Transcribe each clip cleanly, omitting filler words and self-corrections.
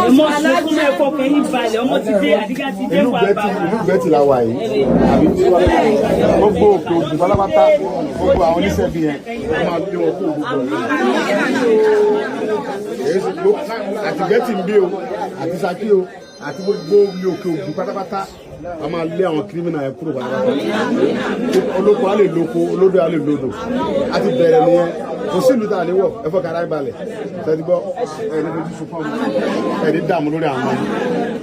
Ọmọ sunkún ẹ̀kọ́ kẹ́yìn balẹ̀, ọmọ ti dé, àdígá ti dé Ìlú wà Ìgbẹ́tì, bá wa. ìlú Ìgbẹ́tì la wà yìí, àbí gbogbo Òkè Ògùn pátápátá, gbogbo àwọn oníṣẹ́ bí yẹn, wọ́n máa lé wọn kó gbogbo ọ̀rẹ́ àti Ìgbẹ́tì ń bí o, àti Ṣakí o, àti gbogbo ilé Òkè Ògùn pátápátá. A máa lé àwọn criminal yẹn kúrò pátápátá. Olóko á lè lóko, olódò á lè lódò. A ti bẹ̀rẹ̀ nìyẹn. Kò sí ìlú tá a ní wọ̀. Ẹ fọkàn ara yín balẹ̀. Tẹ́tí gbọ́, ẹ ní fojú sunkún ọmọ, ẹ ní dààmú lórí àwọn ọmọ.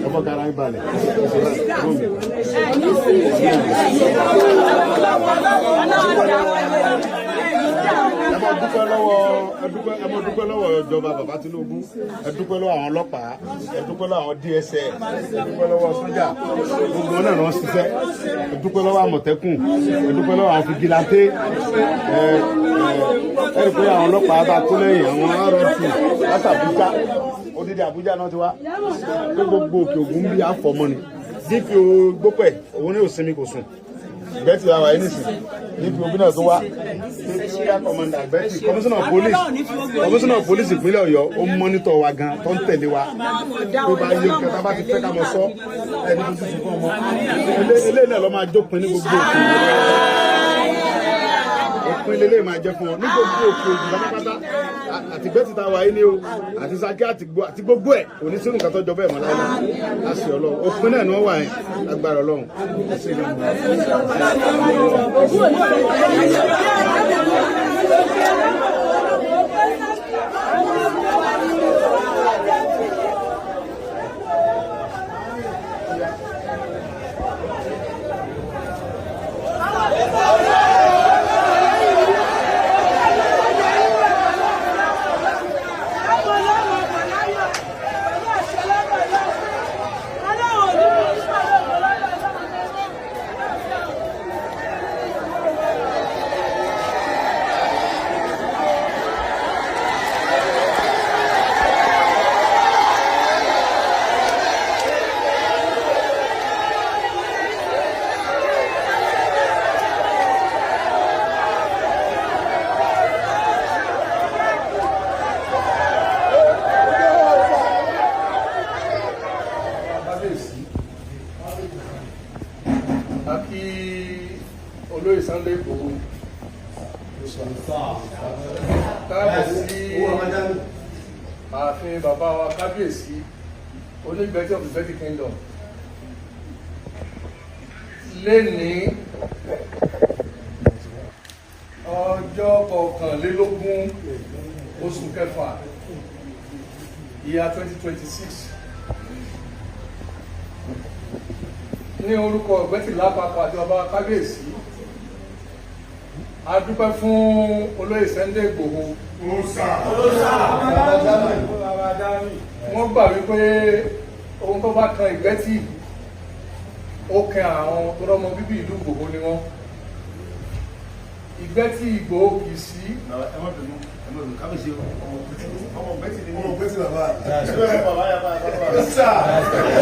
Ẹ fọkàn ara yín balẹ̀. Ẹ ṣe báyìí. Ẹ máa dúpẹ́ lọ́wọ́, ẹ máa dúpẹ́ lọ́wọ́ ìjọba bàbá Tinubu. Ẹ dúpẹ́ lọ́wọ́ àwọn ọlọ́pàá, ẹ dúpẹ́ lọ́wọ́ àwọn DSS, ẹ dúpẹ́ lọ́wọ́ sójà, gbogbo wọn náà ló ń ṣiṣẹ́. Ẹ dúpẹ́ lọ́wọ́ Àmọ̀tẹ́kùn, ẹ dúpẹ́ lọ́wọ́ àwọn vigilante. Ẹ ẹ rí pé àwọn ọlọ́pàá bá kó lẹ́yìn àwọn RRT láti Àbújá, odidi Àbújá náà ti wá pé gbogbo Òkè Ògùn bí àfọmọ́ ni. DPO Gbópẹ̀, òun ní òsinmi, kò sùn. Ìgbẹ́tì la wà yìí nìsín. DPO bí náà tó wá, area commander Ìgbẹ́tì, commissioner of police ìpínlẹ̀ Ọ̀yọ́, ó ń monitor wa gan, tó ń tẹ̀lé wa tó bá yé nǹkan tá a bá ti fẹ́ ká mọ sọ. Ẹni tó ti fún ọmọ eléyìí náà lọ́ máa jópin ní gbogbo Òkè Ògùn. Òpin lélẹ̀ máa jẹ́ fún ọ ní gbogbo Òkè Ògùn pátápátá, àti Ìgbẹ́tì tá a wà yìí ni o, àti Ṣakí, àti gbogbo ẹ̀, kò ní sínú nǹkan tó jọ bẹ́ẹ̀ mọ́ láyé láti Ọlọ́run. Òpin náà ni wọ́n wà yẹn, agbára Ọlọ́run. Ẹ ṣé gan. Kábíyèsí, a kí olóyè Sunday Igboho káàbọ̀ sí ààfin bàbá wa, kábíyèsí Onígbẹ́tì of Ìgbẹ́tì Kingdom. Lénìí, ọjọ́ 21 oṣù kẹfà, ìyá 2026, ní orúkọ Ìgbẹ́tì lápapọ̀ àti bàbá kábíyèsí, a dúpẹ́ fún olóyè Sunday Igboho. Wọ́n gbà wípé ohun tó bá kan Ìgbẹ́tì, ó kan àwọn tó rọ́mọ bíbí ìlú Ìgbòho ni wọ́n. Ìgbẹ́tì Ìgbòho kì í sí. Ẹ má bínú, ẹ má bínú, kábíyèsí o. Ọmọ Ìgbẹ́tì ni mí. Ọmọ Ìgbẹ́tì bàbá. Ẹ bàbá yà bá bàbá.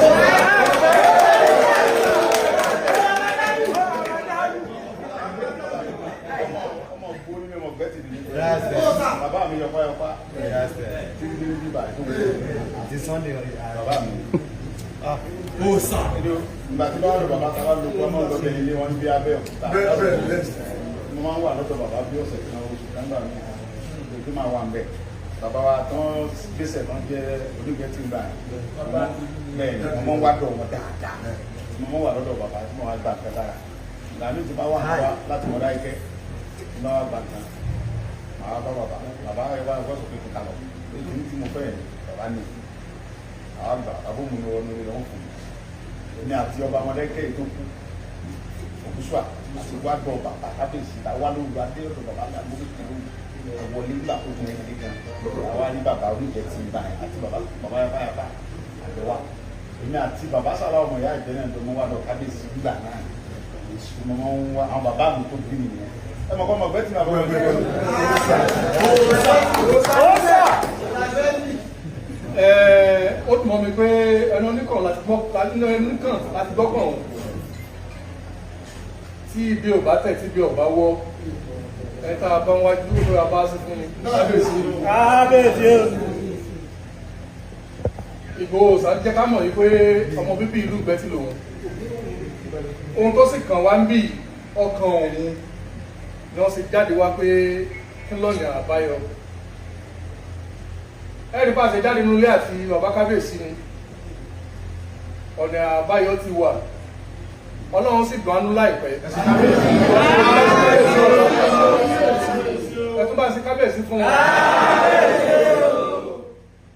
Ọmọ ògbó ní mi, ọmọ Ìgbẹ́tì ni mí. Bàbá mi yọpá yọpá títí dé bíbá. Àti Sunday. Bàbá mi. Ìgbà tí bá lọ bàbá tá a bá lọ kó ọmọ lọ bẹ ilé wọn bí Abẹ́òkúta. Mo máa ń wà lọ́dọ̀ bàbá bí ọ̀sẹ̀ kan, oṣù kan gbà mí kí máa wà ń bẹ̀. Bàbá wa tán gbèsè tán jẹ́ Onígbẹ́tì gbà bẹ́ẹ̀ ni, mo máa ń wá dọ̀ wọn dáadáa. Mo máa ń wà lọ́dọ̀ bàbá tí mo wá gbà kẹta lára. Ìgbà mi ti bá wà wá láti mọ̀dá ikẹ́ tí bá wà gbà kan, màá bá bàbá. Bàbá yẹ wá wọ́n sọ pé kí n kà lọ èyí tí mo fẹ́ yẹn, bàbá ní àwọn àgbà bàbá òun ni wọ́n ní wọ́n fún mi. Èmi àti ọba Mọdákẹ́kẹ́ tó kú, Òkúṣùà, àti wá dọ̀ bàbá kábíyèsí ta wá lóru adé ọ̀dọ̀ bàbá mi àgbókè tó wọlé nígbà tó tún ẹni gan. Àwa ní bàbá Onígbẹ́tì bá àti bàbá bàbá yàrá yàrá àjọ wa. Èmi àti bàbá sàlá ọmọ ìyá ìjẹ náà tó mọ wá dọ̀ kábíyèsí nígbà náà. Èsù mo máa ń wá àwọn bàbá mi tó bí mi nìyẹn. Ẹ mọ̀ kọ́ ọmọ Ìgbẹ́tì bàbá mi. Ó dùn mọ́ mi pé ẹnu oníkàn láti gbọ́, ẹnu oníkàn láti gbọ́ pọ̀ tí Tí ibi ò bá tẹ̀, tí ibi ò bá wọ́, ẹ tá a bá ń wájú ó fẹ́ bá sí fún ni. Kábíyèsí. Kábíyèsí o. Ìgbòho Òòṣà jẹ́ ká mọ̀ wípé ọmọ bíbí ìlú Ìgbẹ́tì lòun. Ohun tó sì kàn wá ń bì, ọkàn òun ni wọ́n sì jáde wá pé kí lọ́ọ̀nì àbáyọ. Ẹ̀rí bá ṣe jáde nínú ilé àti bàbá kábíyèsí ni ọ̀nà àbáyọ ti wà. Ọlọ́run sì gbọ́nú láìpẹ́. Ẹ tún bá ṣe kábíyèsí fún wọn.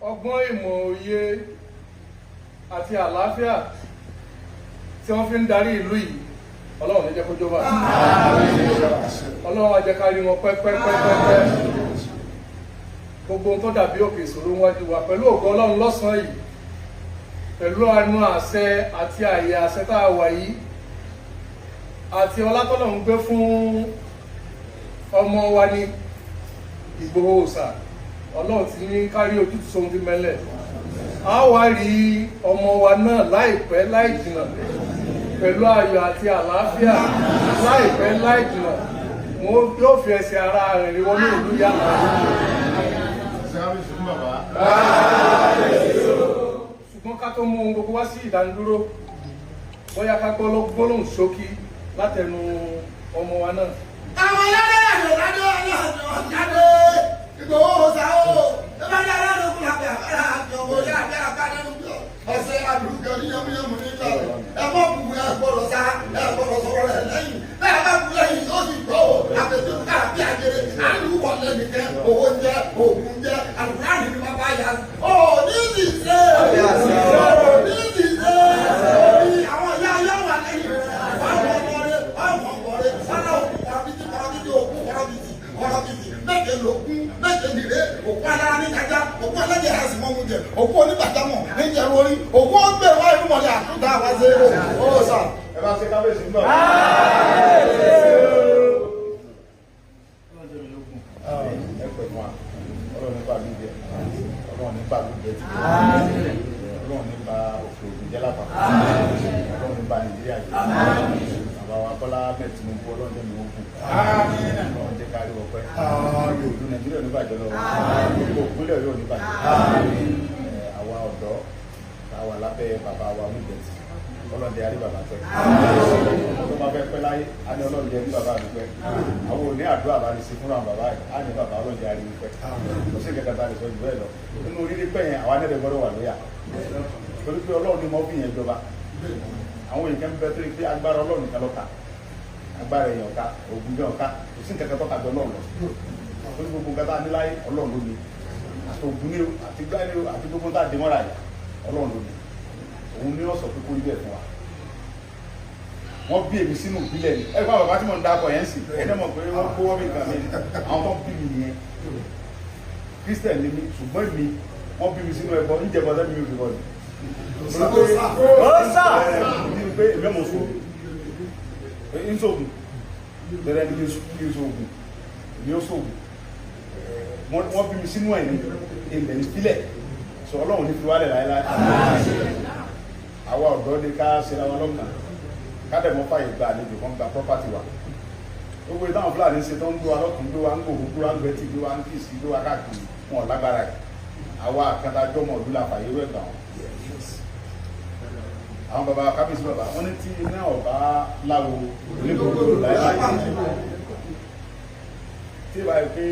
Ọgbọ́n, ìmọ̀, òye àti àlàáfíà tí wọ́n fi ń darí ìlú yìí, Ọlọ́run ní jẹ́ kó jọba. Ọlọ́run á jẹ́ ká rí wọn pẹ́pẹ́pẹ́pẹ́. Gbogbo ohun tó dàbí òkè ìṣòro wájú wa, pẹ̀lú ògo Ọlọ́run, lọ́sàn-án yìí, pẹ̀lú àánú àṣẹ àti àyè àṣẹ tá a wà yìí àti ọlá tọ́lọ́run gbé fún ọmọ wa ní Ìgbòho Òòṣà, Ọlọ́run ti ní kárí ojútùú sóhun tí mẹ́lẹ̀. A wá rí ọmọ wa náà láìpẹ́ láì jìnà pẹ̀lú ayọ̀ àti àlàáfíà. Láìpẹ́ láì jìnà, wọn yóò fi ẹsẹ̀ ara rẹ̀ rí wọnú ìlú yàrá. Ṣe kábíyèsí fún bàbá. Ṣùgbọ́n ká tó mú ohun gbogbo wá sí ìdánidúró, bóyá ká gbọ́ gbólóhùn ṣókí látẹnu ọmọ wa náà. Àwọn aládé àjọ ládé ọ̀làdé Ìgbòho Òòṣà o. Ẹ bá dé aládé òkú làbẹ́ àbára àjọ òye àbẹ́ àbádé ọ̀sẹ̀ àdúgbò ní yánmúyánmú nígbà rẹ̀. Ẹ mọ̀ kú, ẹ gbọ́dọ̀ sá, ẹ gbọ́dọ̀ sọ̀rọ̀ rẹ̀ lẹ́yìn. Bẹ́ẹ̀ bá kú lẹ́yìn, yóò sì gbọ́ o. Àtẹ̀tẹ̀ káàbí àjẹrẹ àdúgbò lẹ́nìkẹ́ owó jẹ́ òògùn jẹ́ àdúrà ní bàbá yà. Ó ní sì ṣe, ó ní sì ṣe àwọn ìyá yóò wà lẹ́yìn rẹ̀. Ọmọ ọmọ rẹ̀, ọmọ ọmọ rẹ̀ sálá òkú kọ́rọ́bìtì kọ́rọ́bìtì òkú kọ́rọ́bìtì kọ́rọ́bìtì méje lòkún méje nìrè òkú alára ní kájá, òkú ẹlẹ́jẹ̀ ẹ̀sìn mọ́mú jẹ, òkú onígbàjámọ̀ ní jẹ lórí òkú ọgbẹ́ wa inú mọ̀lẹ́ àtúntà wá sí ó sà. Ẹ bá ṣe kábíyèsí fún bàbá. Ẹ pẹ̀ fún wa. Ọlọ́run nípa ló jẹ, Ọlọ́run nípa ló jẹ títí, Ọlọ́run nípa òkè ògùn jẹ́ lápapọ̀, Ọlọ́run nípa Nàìjíríà jẹ́. Bàbá wa Bọ́lá Ahmed Tinubu, Ọlọ́run jẹ́ mi ó kù, Ọlọ́run jẹ́ kárí ọpẹ́. Ìlú Nàìjíríà ò ní bàjẹ́ lọ́wọ́, gbogbo ìpínlẹ̀ Ọ̀yọ́ ò ní bàjẹ́. Àwa ọ̀dọ́ tá a wà lábẹ́ bàbá wa Onígbẹ̀tì, Ọlọ́run jẹ́ àrí bàbá pẹ́. Tó bá fẹ́ pẹ́ láyé, á ní Ọlọ́run jẹ́ rí bàbá mi pẹ́. Àwọn òní àdúrà bá lè ṣe fúnra àwọn bàbá yìí, á ní bàbá, Ọlọ́run jẹ́ àrí mi pẹ́. Kò sí nǹkan kan tá a lè sọ jù bẹ́ẹ̀ lọ nínú rírí pẹ́ yẹn. Àwa nẹ́ẹ̀dẹ̀ gbọ́dọ̀ wà lóyà torí pé Ọlọ́run ni mo fi yẹn jọba. Àwọn èèyàn kan bẹ tó yẹ pé agbára Ọlọ́run nìkan ló ká, agbára èèyàn ká, ògùn jẹ́ ọ̀ká, kò sí nǹkan kan tó ká jọ Ọlọ́run lọ, torí gbogbo nǹkan tá a ní láyé, Ọlọ́run ló ní. Àti ògùn ní o, àti gbá ní o, àti gbogbo tá a dé mọ́ra yìí, Ọlọ́run ló ní. Òun ní ọ̀sọ̀ pé kó rí bẹ́ẹ̀ fún wa. Wọ́n bí èmi sínú ìbílẹ̀ ni. Ẹ fún àwọn bàbá tí mò ń dákọ̀ yẹn sì, ẹ dẹ́ mọ̀ pé wọ́n kó wọ́n mi kàn mí. Àwọn tó bí mi nìyẹn. Christian ni mi, ṣùgbọ́n mi, wọ́n bí mi sínú ẹbọ níjẹ̀bọ sẹ́mi mi ò fi bọ̀ ni. Òòṣà. Ní pé èmi ọmọ sóògùn ń sóògùn bẹ̀rẹ̀ ní kí n sóògùn, èmi ó sóògùn. Wọ́n bí mi sínú ẹ̀ ní ilẹ̀ ní fílẹ̀ sọ. Ọlọ́run ní fi wálẹ̀ láéláé. Àwa ọ̀dọ́ ní ká ṣe ra wọn lọ́kàn, ká dẹ̀ mọ́ fàyè gba àlejò kan gba property wa. Gbogbo ìtàwọn Fúlàní ń ṣe tó ń gbé wa lọ́kùn, gbé wa ń gbòòrò, gbé wa ń gbẹ́tì, gbé wa ń kìsì, gbé wa káàkiri, wọn ò lágbára ẹ̀. Àwa àkàtàjọ́mọ̀ ìlú la fàyè rẹ̀ gbà wọn. Àwọn baba kábíyèsí, baba wọn ní tí iná ọba láwo onígbòho láéláé. Tí ìbá yìí pé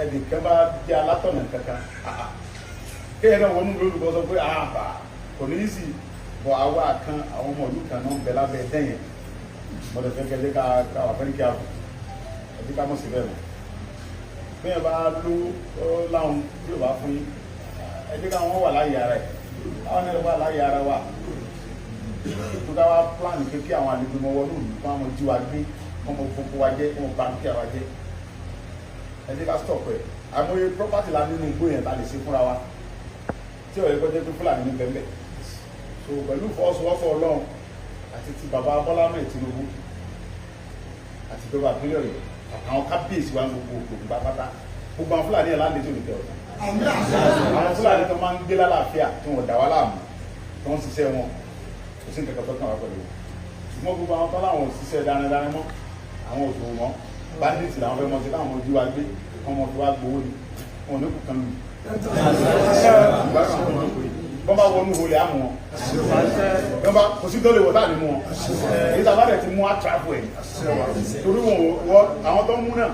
ẹnìkan bá jẹ́ alátọ̀nà kankan, kéèyàn náà wọnú lórúkọ sọ pé àbà kò ní í sì bọ̀. Àwa kan, àwọn ọmọ ìlú kan náà ń bẹ lábẹ́ dẹ́yẹn mọ̀tò fẹ́ kẹ́lẹ́ ká ká wà fẹ́ẹ́ kí a ẹbí ká mọ̀ sí bẹ́ẹ̀ mọ̀. Bẹ́ẹ̀ bá ló láwọn tí ò bá fún yín, ẹbí káwọn wà láyé ara ẹ̀, àwọn náà wà láyé ara wa tó ká wá plan pé kí àwọn àlejò mọ wọnú ìlú kó àwọn jí wa gbé, kó mọ gbogbo wa jẹ, kó mọ bà dúkìá wa jẹ. Ẹ jẹ́ ká stop ẹ̀. Àmọ́ property la nínú igbó yẹn ta lè ṣe fúnra wa tí ó yẹ kó jẹ́ pé Fúlàní ní bẹ́ẹ̀ bẹ́ẹ̀. So pẹ̀lú ìfọwọ́sowọ́pọ̀ Ọlọ́run àti ti bàbá Bọ́lá Ahmed Tinubu àti ìjọba ìpínlẹ̀ Ọ̀yọ́ àtàwọn kábíyèsí wa, gbogbo ògùn pátápátá, gbogbo àwọn Fúlàní yẹn láǹdé tó ní tẹ ọ̀sán. Àwọn Fúlàní tó máa ń gbé lálàáfíà, tí wọ́n dà wá láàmú, tó ń ṣiṣẹ́ wọn, kò sí nǹkan kan tó kàn wá pẹ̀lú wọn. Ṣùgbọ́n gbogbo àwọn tán láwọn òṣìṣẹ́ darandaran mọ́, àwọn òṣòwò mọ́, bandits làwọn fẹ́ mọ́ sí, káwọn ojú wa gbé, kọ́ mọ́ fi wá gbowó ni, wọn ò ní kù kan lù. Bọ́n bá wọnú olè àmú wọn. Bọ́n bá kò sí dọ́lé wọ̀ tá à ní mú wọn. Èyí tá a bá dẹ̀ ti mú àtàkù ẹ̀. Torí wọn wọ àwọn tó ń mú náà,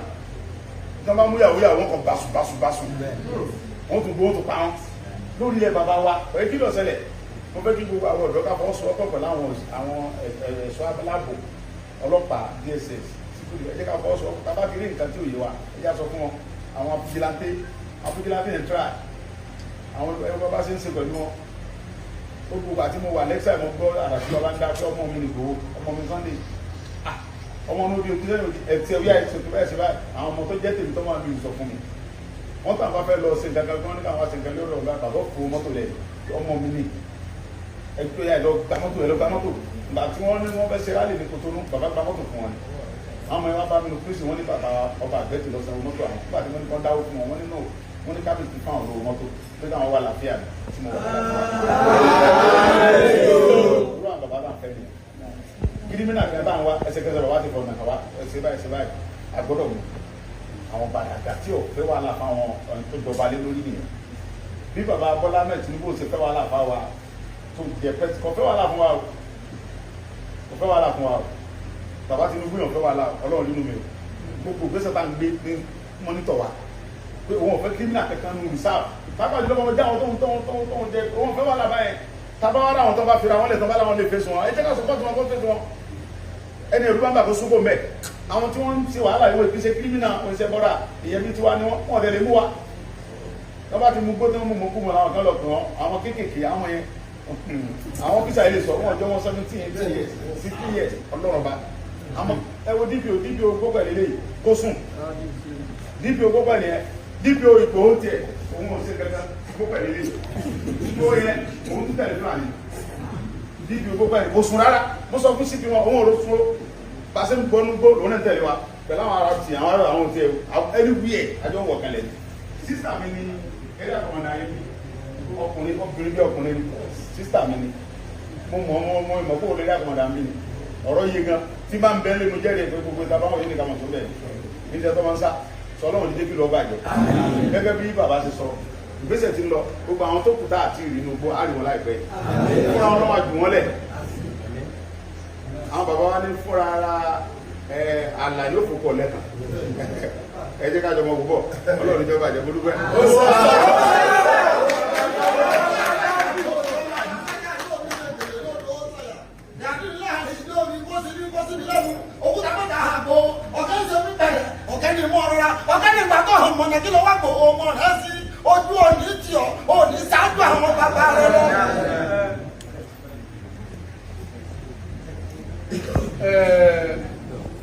tó bá mú yàwó yàwó wọn kàn báṣu báṣu báṣu. Wọ́n tún gbowó tó pa wọn. Lórí ẹ bàbá wa, pẹ̀lú kí ló ṣẹlẹ̀? Mo fẹ́ kí gbogbo àwọn ọ̀dọ́ ká fọwọ́sowọ́pọ̀ pẹ̀lú àwọn ẹ̀ṣọ́ aláàbò, ọlọ́pàá, DSS, security. Ẹ jẹ́ ká fọwọ́sowọ́pọ̀. Tá a bá ti rí nǹkan tí ò yé wa, ẹ jẹ́ á sọ fún wọn. Àwọn vigilante, àwọn vigilante yẹn try. Àwọn ẹgbẹ́ bá ṣe ń ṣe pẹ̀lú wọn. Ó gbogbo àti mo wà lẹ́ksà, mo gbọ́ àràtí bàbá ń dá pé ọmọ mi nìgbò, ọmọ mi Sunday. Ah, ọmọ mi ojú sẹ́yìn ẹtì ẹ̀wíyá ẹtì òkè báyìí ṣe báyìí. Àwọn ọmọ tó jẹ́ tèmi tó máa lu ìsọ fún mi. Wọ́n tàn bá fẹ́ lọ ṣe nǹkan kan, wọ́n ní káwọn ṣe nǹkan lórí ọ̀gá bàbá fún mọ́tò rẹ̀, ọmọ mi ní ẹgbẹ́ yà lọ gba mọ́tò ẹ lọ gba mọ́tò. Ìgbà tí wọ́n ní wọ́n fẹ́ ṣe rálì ní Kotonu, bàbá gba mọ́tò fún wọn ni. Àwọn ọmọ yẹn wá bá mi nù kírísì, wọ́n ní bàbá ọba àgbẹ̀tì lọ sanwó mọ́tò àwọn. Nígbà tí wọ́n ní kọ́ dáwó fún wọn, wọ́n ní no, wọ́n ní kábíyèsí fún àwọn olówó mọ́tò pé káwọn wà láfíà ní tí mo wà láfíà. Irú àwọn bàbá náà fẹ́ mi kírímìnà kan bá ń wá ẹsẹ̀kẹsẹ̀, bàbá ti fọ̀nà kàwá ẹsẹ̀ báyìí ẹsẹ̀ báyìí àgbọ́dọ̀ mú àwọn bàdàgà tí ò fẹ́ wàhálà fáwọn tó jọba lé lórí nìyẹn. Bí bàbá Bọ́lá mẹ́ẹ̀ Tinubu ṣe fẹ́ wàhálà fáwa tó jẹ pẹ́tì, kò fẹ́ wàhálà fún wa o, kò fẹ́ wàhálà fún wa o. Bàbá Tinubu yàn fẹ́ wàhálà. Ọlọ́run nínú mi o, gbogbo gbèsè tá à ń gbé ní monitor wa pé òun ò fẹ́ criminal kankan nù reserve, pápá jùlọ ọmọ jẹ́ àwọn tó ń tó ń tó ń tó ń jẹ. Òun ò fẹ́ wàhálà báyẹn. Tábà wà láwọn tó bá fira wọn lẹ̀, tó bá láwọn lè fèsì wọn, ẹ jẹ́ ká support wọn kó fèsì wọn. Ẹni ẹ̀rú bá ń bà kó súnbò mẹ́. Àwọn tí wọ́n ń ṣe wàhálà ìwé ìpínṣẹ criminal oníṣẹ́ bọ́dà ìyẹn bí tiwa ni wọ́n tẹ̀lé mú wa. Tó bá ti mú gbó tó ń mú mú kú mọ́ làwọn kan lọ pè wọ́n. Àwọn kéékèèké, àwọn yẹn, àwọn ọ́fíìsà yìí lè sọ wọ́n jọ wọn 17, 18 years, 16 years. Ọlọ́run bá àmọ́ ẹ wo DPO, DPO gbogbo ẹ̀ lélẹ́yìí kó sùn. DPO gbogbo ẹ̀ nìyẹn. DPO Ìgbòho tiẹ̀, òun ò ṣe kankan. Gbogbo ẹ̀ lélẹ́yìí, DPO yẹn, òun tún tẹ̀lé Fúlàní. DPO gbogbo ẹ̀ kò sùn rárá. Mo sọ fún CP wọn, òun ò ló sùn ó pàṣẹ ń gbọ́nú gbó, lòun náà tẹ̀lé wa pẹ̀lú àwọn ará ti àwọn ará àwọn tiẹ̀ anywhere àjọ ń wọ̀ kalẹ̀. Sister mi ni eré àkọ́mọdé ayé bí ọkùnrin, obìnrin bí ọkùnrin ni sister mi ni. Mo mọ̀ mọ̀ mọ̀ mọ̀ kó o lè rí àkọ́mọdé mi ni ọ̀rọ̀ yìí gan tí máa ń bẹ́ lé. Mo jẹ́rìí pé gbogbo ìta báwọn yìí nìkan mọ̀ tó bẹ̀ ní ìjẹ́ tó máa ń sá sọ. Ọlọ́run dídé kí lọ́ọ́ bàjẹ́. Gẹ́gẹ́ bí bàbá ṣe sọ, ìgbésẹ̀ ti ń lọ. Gbogbo àwọn tó kù tá àti ìrìnnú gbó àríwọ̀n láìpẹ́, fúnra wọn lọ́wọ́ jù wọ́n lẹ̀. Àwọn bàbá wa ní fúnra ara ẹ àlà yóò fò pọ̀ lẹ́kàn. Ẹ jẹ́ ká jọ mọ púpọ̀. Ọlọ́run ìjọba àjẹ́ mo dúpẹ́. Ọ̀kẹ́ ní ìgbà tó hàn mọ̀nà kí ló wá kó ọmọ rẹ̀ sí ojú òní tì ọ́ òní ṣáájú àwọn bàbá rẹ̀ lọ.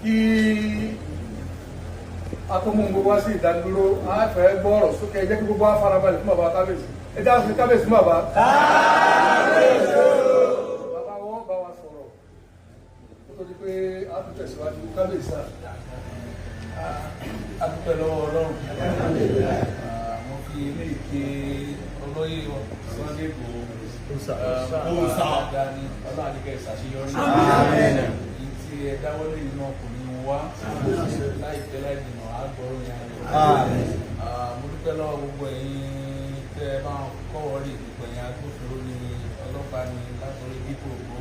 Kí atọ́mú gbogbo wá sí ìdánidúró, a fẹ́ gbọ́ ọ̀rọ̀ sókè. Ẹ jẹ́ kí gbogbo wa farabalẹ̀ fún bàbá kábíyèsí. Ẹ já sí kábíyèsí fún bàbá. Bàbá wọn bá wa sọ̀rọ̀ kó tó di pé a tún tẹ̀síwájú. Kábíyèsí à. A dúpẹ́ lọ́wọ́ Ọlọ́run. Mo fi eléyìí ké olóyè Sunday Igboho dáadáa ní Ọlọ́run àdìgẹ́ ìṣàṣeyọrí yìí tí ẹ dáwọ́lé yìí náà kò ní wá láìpẹ́ láì jìnnà àgbọ̀rọ̀ yẹn ayọ̀. Mo dúpẹ́ lọ́wọ́ gbogbo ẹ̀yin tẹ́ ẹ bá ń kọ́wọ́ rí, gbogbo ẹ̀yin agbófinró ní, ọlọ́pàá ní, látọ̀rí dípò ògbó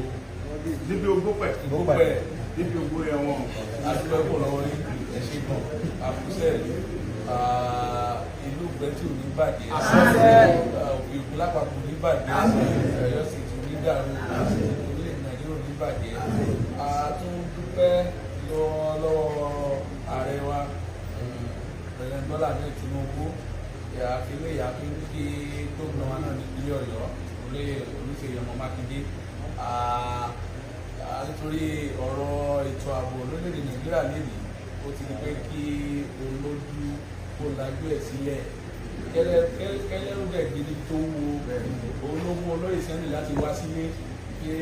DPO Gbópẹ̀. Gbópẹ̀. DPO gbó yẹn wọn. Adúpẹ́ kò lọ́wọ́ ní ẹ̀ṣin gan àkúṣẹ́ ìlú Ìgbẹ́tì ò ní bàjẹ́, Òkè Ògùn lápapọ̀ ò ní bàjẹ́, Ọ̀yọ́ sì tún ní dàrú, orílẹ̀ Nàìjíríà ò ní bàjẹ́. A tún dúpẹ́ lọ́wọ́ ààrẹ wa, President Bọ́lá Ahmed Tinubu. Àfilẹ̀ ìyàfi ń kí gómìnà wa náà nípínlẹ̀ Ọ̀yọ́, olóyè Olúṣèyí ọmọ Mákindé, nítorí ọ̀rọ̀ ètò ààbò lórílẹ̀‐èdè Nàìjíríà lénìí, ó ti di pé kí olójú kó lajú ẹ̀ sílẹ̀ kẹ́lẹ́rú dẹ̀ gidi tó wo ológun olóyè Sunday láti wá sílé pé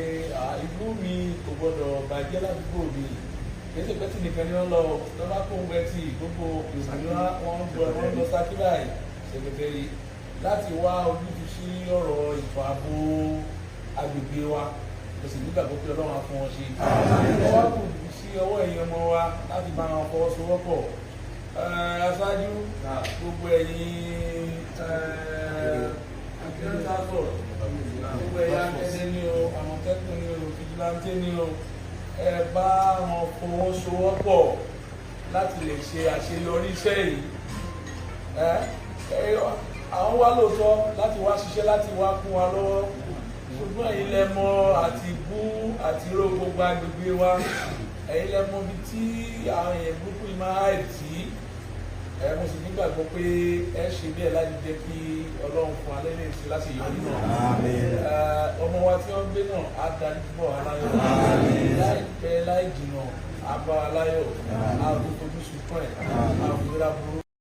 ìlú mi kò gbọdọ̀ bàjẹ́, ládùúgbò mi. Kìí Gbẹ́tì nìkan ni wọ́n lọ lọ́ba kó Gbẹ́tì, gbogbo ìlú wọn wọ́n lọ Ṣakí báyìí ṣèkẹtẹrì láti wá ojútùú sí ọ̀rọ̀ ètò ààbò agbègbè wa. Mo sì nígbàgbọ́ pé Ọlọ́run á fún wọn ṣe. Ọwọ́ kù sí ọwọ́ ẹ̀yin ọmọ wa láti bá wọn fọwọ́sowọ́pọ̀. Aṣáájú, gbogbo ẹ̀yin akẹ́kọ̀ọ́, gbogbo ẹ̀yin akẹ́kẹ́ ní o, Àmọ̀tẹ́kùn ní o, vigilante ní o, ẹ bá wọn fọwọ́sowọ́pọ̀ láti lè ṣe àṣeyọrí iṣẹ́ yìí. Ẹ àwọn wá lóòótọ́ láti wá ṣiṣẹ́, láti wá kún wa lọ́wọ́, ṣùgbọ́n ẹ̀yin lẹ mọ̀ àti bú àti ró gbogbo agbègbè wa. Ẹ̀yin lẹ mọ̀ ibi tí àwọn èèyàn burúkú yìí máa hide sí. Ẹ mo sì nígbàgbọ́ pé ẹ ṣe bẹ́ẹ̀ láti jẹ́ kí Ọlọ́run fún alẹ́ lè ṣe láti yọrí náà. Ọmọ wa tí wọ́n gbé náà á darí bọ̀ aláyọ̀ láìpẹ́ láì jìnnà, á bá aláyọ̀, á fojú sunkún ẹ̀, á fi rà burú.